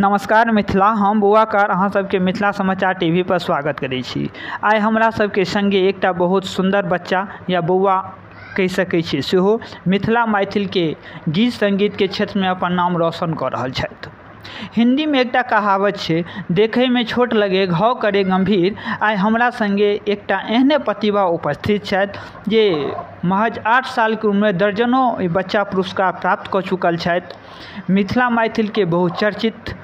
नमस्कार मिथिला, हम बौआकार अहाँ सबके मिथिला समाचार टीवी पर स्वागत करै छी। आइ हमरा सबके संगे एकटा बहुत सुन्दर बच्चा या बौआ कहि सकै छियै सेहो मिथिला मैथिलके गीत सङ्गीतके क्षेत्रमे अपन नाम रोशन कऽ रहल छथि। हिन्दीमे एकटा कहावत छै, देखैमे छोट लगे घाव करे गम्भीर। आइ हमरा संगे एकटा एहने प्रतिभा उपस्थित छथि जे महज 8 सालके उम्रमे दर्जनो ई बच्चा पुरस्कार प्राप्त कऽ चुकल छथि। मिथिला मैथिलके बहुचर्चित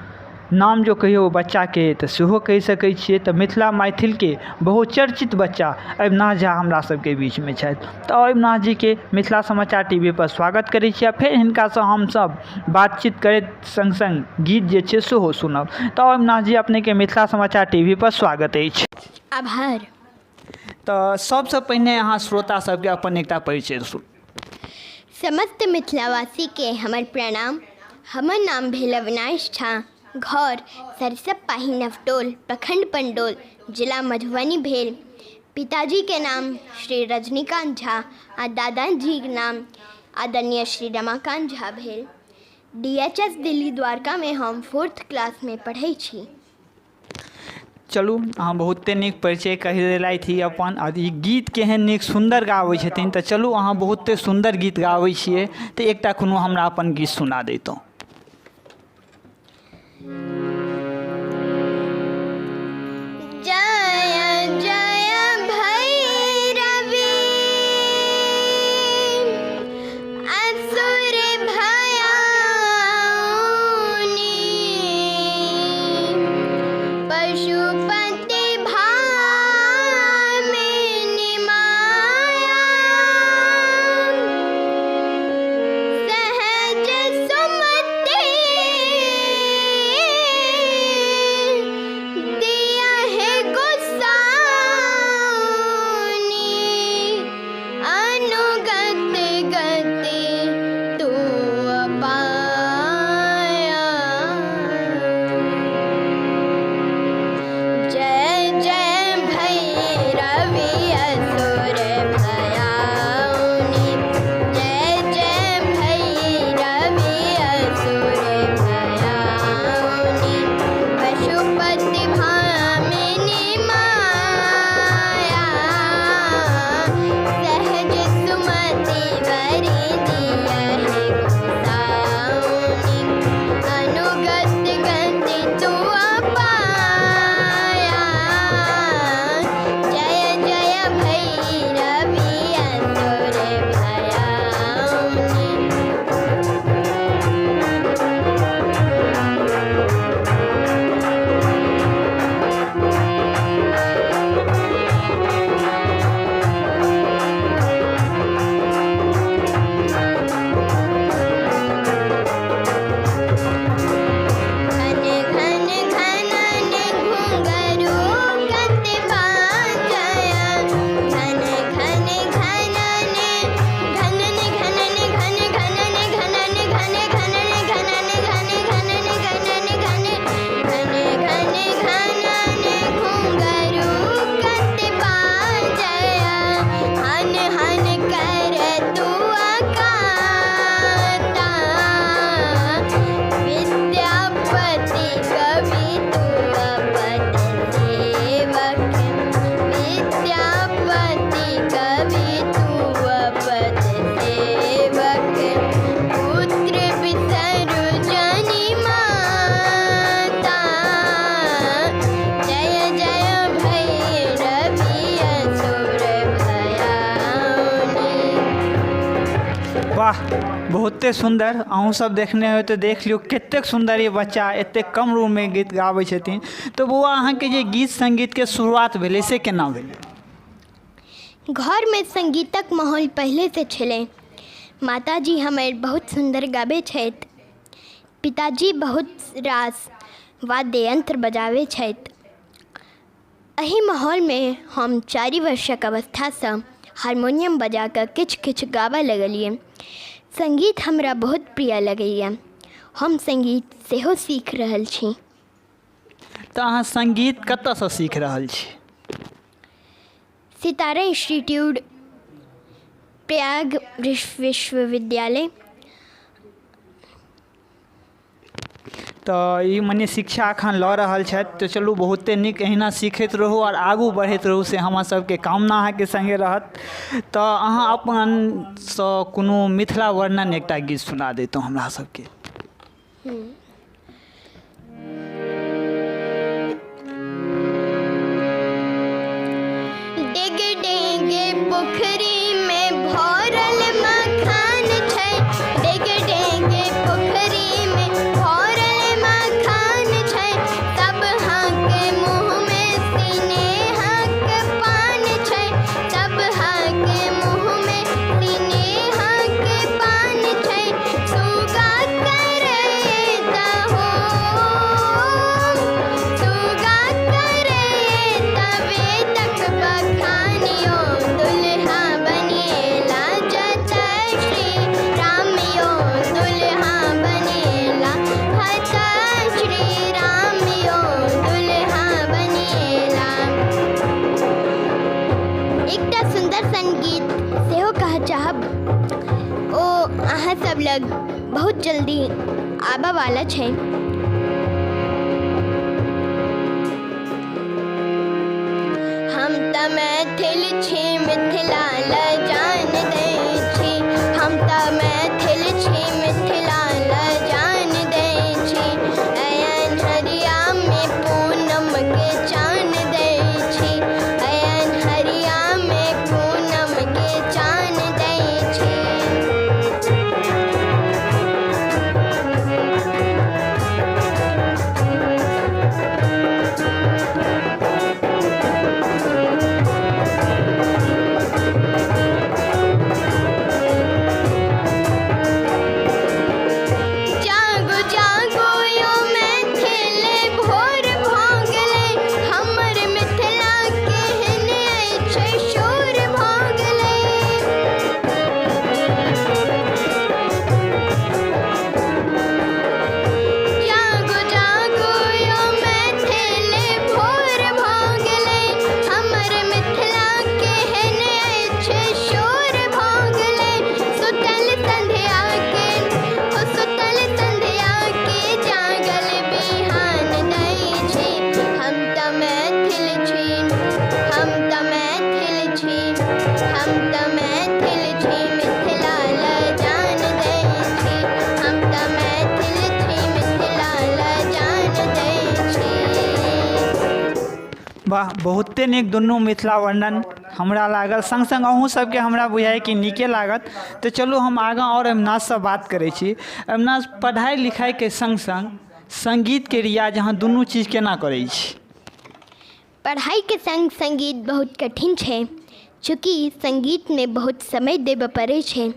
नाम जँ कहियौ ओ बच्चाके तऽ सेहो कहि सकै छियै। तऽ मिथिला मैथिलके बहुचर्चित बच्चा अविनाश झा हमरा सबके बीचमे छथि। तऽ अविनाश जीके मिथिला समाचार टी वी पर स्वागत करै छी आ फेर हिनकासँ हमसब बातचीत करैत सङ्ग सङ्ग गीत जे छै सेहो सुनब। तऽ अविनाश जी, अपनेके मिथिला समाचार टी वी पर स्वागत अछि। आभार। तऽ सबसँ पहिने अहाँ श्रोता सबके अपन एकटा परिचय सुन। समस्त मिथिलावासीके हमर प्रणाम। हमर नाम भेल अविनाश झा, घर सरिसब पाही नवटोल, प्रखंड पंडौल, जिला मधुबनी भेल। पिताजीके नाम श्री रजनीकान्त झा आ दादाजीके नाम आदरणीय श्री रमाकान्त झा भेल। डी एच एस दिल्ली द्वारकामे हम फोर्थ क्लासमे पढ़ै छी। चलू, अहाँ बहुते नीक परिचय कहि देलथि ई अपन आ ई गीत केहन नीक सुन्दर गाबै छथिन। तऽ चलू, अहाँ बहुते सुन्दर गीत गाबै छियै तऽ एकटा कोनो हमरा अपन गीत सुना दैतहुँ। जय जय भैरवी असुर भयाउनि, पशुपति भामिनि माया, सहज सुमति दिया है गोसाउनि, अनुगत गति तू पाया। जय जय भैरवी असुर भयाउनि, जय जय भैरवी असुर भयाउनि, पशुपति भामिनि माया, सहज सुमति वरि दिया है गोसाउनि, अनुगत गति तू पाया। जय जय भैरवी असुर भयाउनि। घन घन घनन घुंघरू कत बाजय, घन घन घनन घनन घनन घन घनन घनन घन घनन घनन घन घनन घनन घन घन घन घनन घुंघरू कत बाजय, हन हन कर तू अकाता, विद्यापति कवि तू अपत सेवक, विद्यापति कवि तू अपत सेवक, पुत्र बिसरु जनि माता। जय जय भैरवी असुर भयाउनि। वाह, बहुते सुन्दर। अहूँ सब देखने होय तऽ देख लियौ कतेक सुन्दर ई बच्चा एतेक कम उम्रमे गीत गाबै छथिन। तऽ बौआ, अहाँके जे गीत सङ्गीतके शुरुआत भेलै से केना भेलै? घरमे सङ्गीतक माहौल पहिलेसँ छलै। माताजी हमर बहुत सुन्दर गाबै छथि, पिताजी बहुत रास वाद्य यन्त्र बजाबै छथि। एहि माहौलमे हम 4 वर्षक अवस्थासँ हारमोनियम बजाकऽ किछु किछु गाबऽ लगलियै। सङ्गीत हमरा बहुत प्रिय लगैए। हम सङ्गीत सेहो सीख रहल छी। तऽ अहाँ सङ्गीत कतऽसँ सीख रहल छी? सितारा इंस्टीट्यूट, प्रयाग विश्वविद्यालय। तऽ ई मने शिक्षा अखन लऽ रहल छथि। तऽ चलू बहुते नीक, एहिना सीखैत रहू आओर आगू बढ़ैत रहू, से हमर सबके कामना अहाँके सङ्गे रहत। तऽ अहाँ अपनसँ कोनो मिथिला वर्णन एकटा गीत सुना दैतहुँ हमरा सबके। डेग डेगे पोखरी में भरल मखान छै, डेग डेगे पोखरी में भरल मखान छै, सब हाके मुँह में सिनेहक पान छै, सब हाके मुँह में सिनेहक पान छै, सुगा करे हो, सुगा करे तबे तक बखानियो, दुल्हा बनेला जतय श्री राम यो, दुल्हा बनेला हतय श्री राम यो, दुल्हा बनेला। एकटा सुन्दर सन गीत सेहो कहऽ चाहब, ओ अहाँ सब लग बहुत जल्दी आबऽवला छै। हम तऽ मैथिल छी मिथिला लए जान दै छी, हम तऽ मैथिल छी मिथिला लए जान दै छी, अयन हरियामे पूनमके चान दै छी, अयन हरियामे पूनमके चान दै छी। जागो जागो यो मैथिल भोर भऽ गेलै, हमर मिथिला केहन अछि शोर भऽ गेलै। जागो जागो यो मैथिल भोर भऽ गेलै, हमर मिथिला केहन अछि शोर भऽ गेलै, सुतल संध्या के हो सुतल संध्या के जागल बिहान दै छी, हम तऽ मैथिल छी, हम तऽ मैथिल छी, हम तऽ मैथिल छी मिथिला लए जान दै छी, हम तऽ मैथिल छी मिथिला लए जान दै छी। वाह, बहुते नीक दुनू मिथिला वर्णन हमरा लागल, सङ्ग सङ्ग अहूँ सबके हमरा बुझाइए कि नीके लागत। तऽ चलू हम आगाँ आओर अविनाशसँ बात करै छी। अविनाश, पढ़ाइ लिखाइके सङ्ग सङ्ग सङ्गीतके रियाज अहाँ दुनू चीज केना करै छी? पढ़ाइके सङ्ग सङ्गीत बहुत कठिन छै, चूँकि सङ्गीतमे बहुत समय देबऽ पड़ै छै।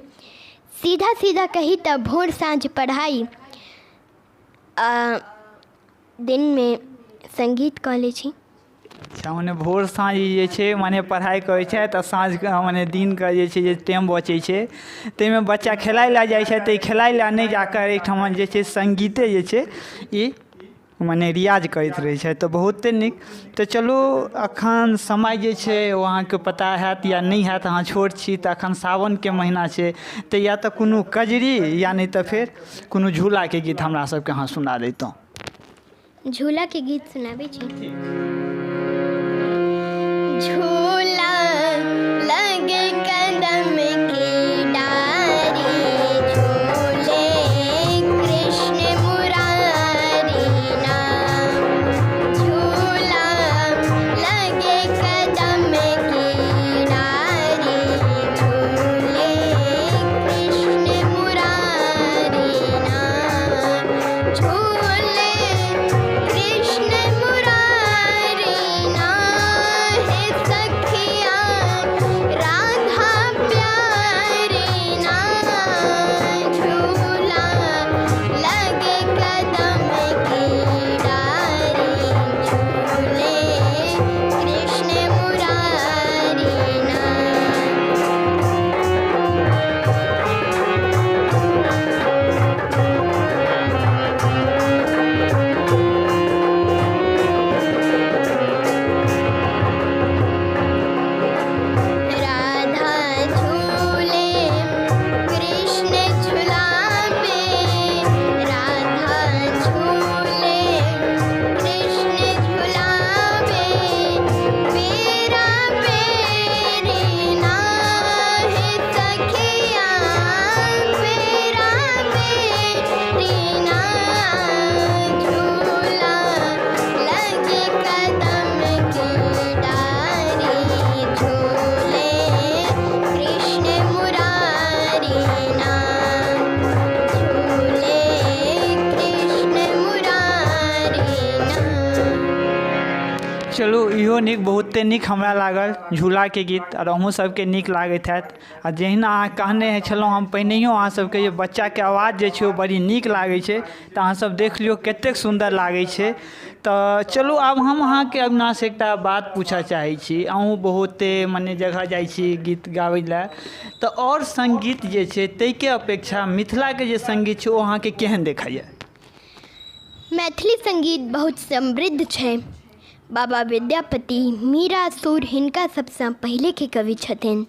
सीधा सीधा कही तऽ भोर साँझ पढ़ाइ आ दिनमे सङ्गीत कऽ लै छी। अच्छा, मने भोर साँझ जे छै मने पढ़ाइ करै छथि आ साँझके मने दिनके जे छै जे टाइम बचै छै ताहिमे बच्चा खेलाइ लए जाइ छथि, तऽ ई खेलाइ लए नहि जाकऽ एहिठाम जे छै सङ्गीते जे छै ई मने रियाज करैत रहै छथि। तऽ बहुते नीक। तऽ चलू अखन समय जे छै ओ अहाँके पता हैत या नहि हैत, अहाँ छोट छी, तऽ अखन सावनके महीना छै, तऽ या तऽ कोनो कजरी या नहि तऽ फेर कोनो झूलाके गीत हमरा सबके अहाँ सुना दैतहुँ। झूलाके गीत सुनाबै छी। झूला लगे कदम की डारी, झूले कृष्ण मुरारी ना, झूला लगे कदम की डारी, झूले कृष्ण मुरारी ना, झूले कृष्ण मुरारी ना, हे सखी। चलू इहो नीक, बहुते नीक हमरा लागल झूलाके गीत, आओर अहूँ सबके नीक लागैत हैत। आ जहिना अहाँ कहने छलहुँ हम पहिनहियो अहाँ सबके जे बच्चाके आवाज जे छै ओ बड़ी नीक लागै छै, तऽ अहाँ सब देख लियौ कतेक सुन्दर लागै छै। तऽ चलू आब हम अहाँके अविनाश एकटा बात पूछऽ चाहै छी। अहूँ बहुते मने जगह जाइ छी गीत गाबै लए, तऽ आओर सङ्गीत जे छै ताहिके अपेक्षा मिथिलाके जे सङ्गीत छै ओ अहाँके केहन देखाइए? मैथिली सङ्गीत बहुत समृद्ध छै। बाबा विद्यापति, मीरा, सूर हिनका सबसँ पहिलेके कवि छथिन।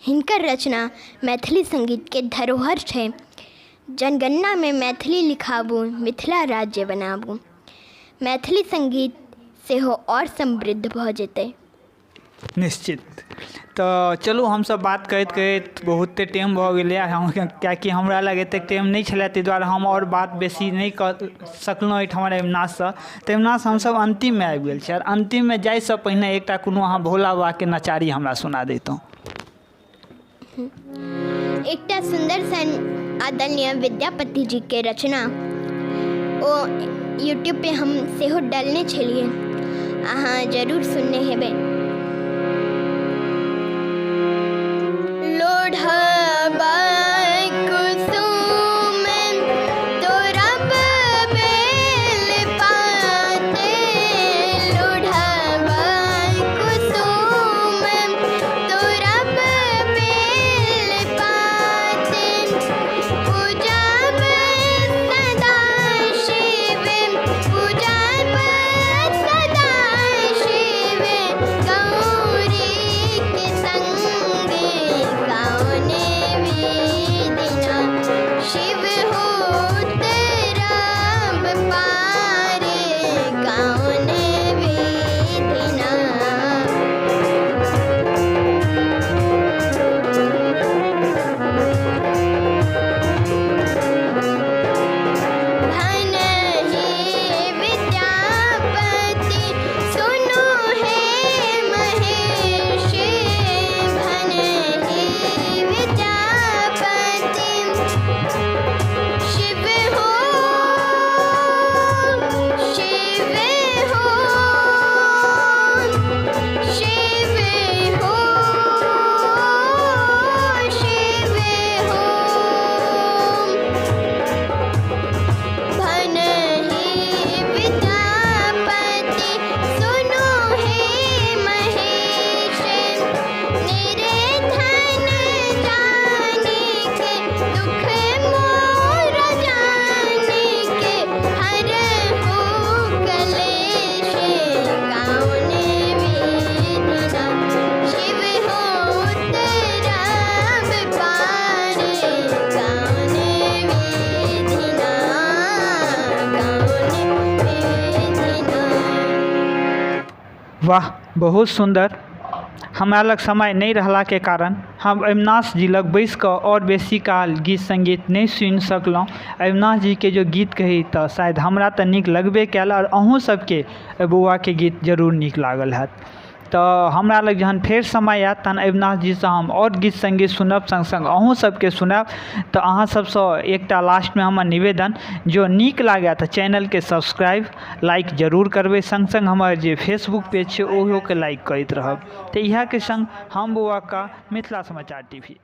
हिनकर रचना मैथिली सङ्गीतके धरोहर छै। जनगणनामे मैथिली लिखाबू, मिथिला राज्य बनाबू। मैथिली सङ्गीत सेहो आओर समृद्ध भऽ जेतै। निश्चित। तऽ चलू हमसब बात करैत करैत बहुते टाइम भऽ गेलै। हम किएकि हमरा लग एतेक टाइम नहि छलै, ताहि दुआरे हम आओर बात बेसी नहि कऽ सकलहुँ एहिठाम अविनाशसँ। तऽ अविनाश, हमसब अन्तिममे आबि गेल छी, आओर अन्तिममे जाइसँ पहिने एकटा कोनो अहाँ भोला बाबाके नचारी हमरा सुना दैतहुँ। एकटा सुन्दर सन आदरणीय विद्यापति जीके रचना ओ यूट्यूब पे हम सेहो डालने छलियै, अहाँ जरूर सुनने हेबै। लोढ़बा कुसुम तोरब बेल पाते, लोढ़बा कुसुम तोरब बेल पाते, पूजब सदा शिव, पूजब सदा शिव गौरी के संग, कौन विधिना शिव हो उतरब पार, कौन विधिना। भनहि विद्यापति सुनु हे महेश, भनहि विद्यापति शिव हो, शिव हो, शिव हो, शिव हो। भनहि विद्यापति सुनु हे महेश, निर्धन जानि के दुख मोर जानि के, हरहु कलेश, कौन विधिना शिव हो उतरब पार, कौन विधिना, कौन विधिना। वाह, बहुत सुन्दर। हमरा लग समय नहि रहलाके कारण हम अविनाश जी लग बैस कऽ आओर बेसी काल गीत सङ्गीत नहि सुनि सकलहुँ। अविनाश जीके जो गीत कही तऽ शायद हमरा तऽ नीक लगबे कयल, आओर अहूँ सबके एहि बौआके गीत जरूर नीक लागल हैत। तऽ हमरा लग जहन फेर समय आयत तहन अविनाश जीसँ हम आओर गीत सङ्गीत सुनब, सङ्ग सङ्ग अहूँ सबके सुनायब। तऽ अहाँ सबसँ एकटा लास्टमे हमर निवेदन, जो नीक लागए तऽ चैनलके सब्सक्राइब लाइक जरूर करबै, सङ्ग सङ्ग हमर जे फेसबुक पेज छै ओहोके लाइक करैत रहब। तऽ इएहके सङ्ग हम बौआ का मिथिला समाचार टीवी।